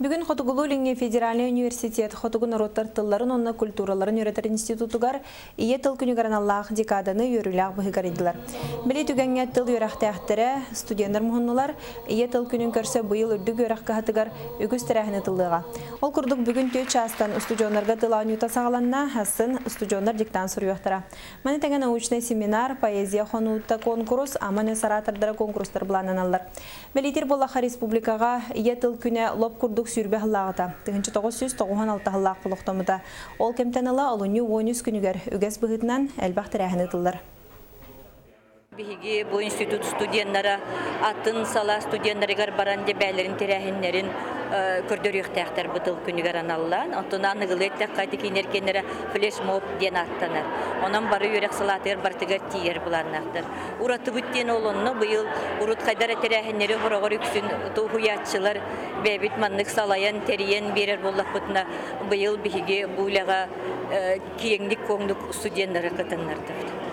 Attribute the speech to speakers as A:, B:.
A: Бүгүн Хотугулуу-Илиҥҥи федеральнай университет Хотугу норуоттар тылларын уонна культураларын үөрэтэр институтугар Ийэ тыл күнүгэр аналлаах декаданы үөрүүлээх быһыыга арыйдылар. Били түгэҥҥэ тыл үөрэхтээхтэрэ, студеннар муһуннулар. Ийэ тыл күнүн көрсө быйыл үрдүк үөрэх кыһатыгар үгүс тэрээһин ыытыллыаҕа. Ол курдук бүгүн түөрт чаастан устудьуоннарга тыл оонньуута саҕаланна, сарсын устудьуоннар диктант суруйуохтара. Маны тэҥэ научнай семинар, поэзия хонуута конкурс, аман өс оратордара конкурстар былааннаналлар. Бэлиэтиир буоллахха, республикаҕа Ийэ тыл күнэ лоп курдук 20 сыллааҕыта, 1996 сыллаах олохтоммута. Ол кэмтэн ыла олунньу 13 күнүгэр үгэс быһыытынан элбэх тэрээһин ыытыллар.
B: Биһиги бу институт студеннара атын салаа студеннарыгар баран дебээлэрин тэрээһиннэрин көрдөрүөхтээхтэр бу тыл күнүгэр аналлаан. Оттон аныгылыы эттэххэ ити кинилэр флешмоб диэн ааттанар. Онон бары үөрэх салаатыгар барытыгар тиийэр былааннаахтар. Уратыбыт диэн ол онно быйыл урут хайдар тэрээһиннэри хороҕор үксүн уһуйааччылар бэйэбит маннык салайан, тэрийэн биэрэр буоллахпытына, быйыл биһиги бу үлэҕэ киэҥник-куоҥнук студеннары кытыннардыбыт.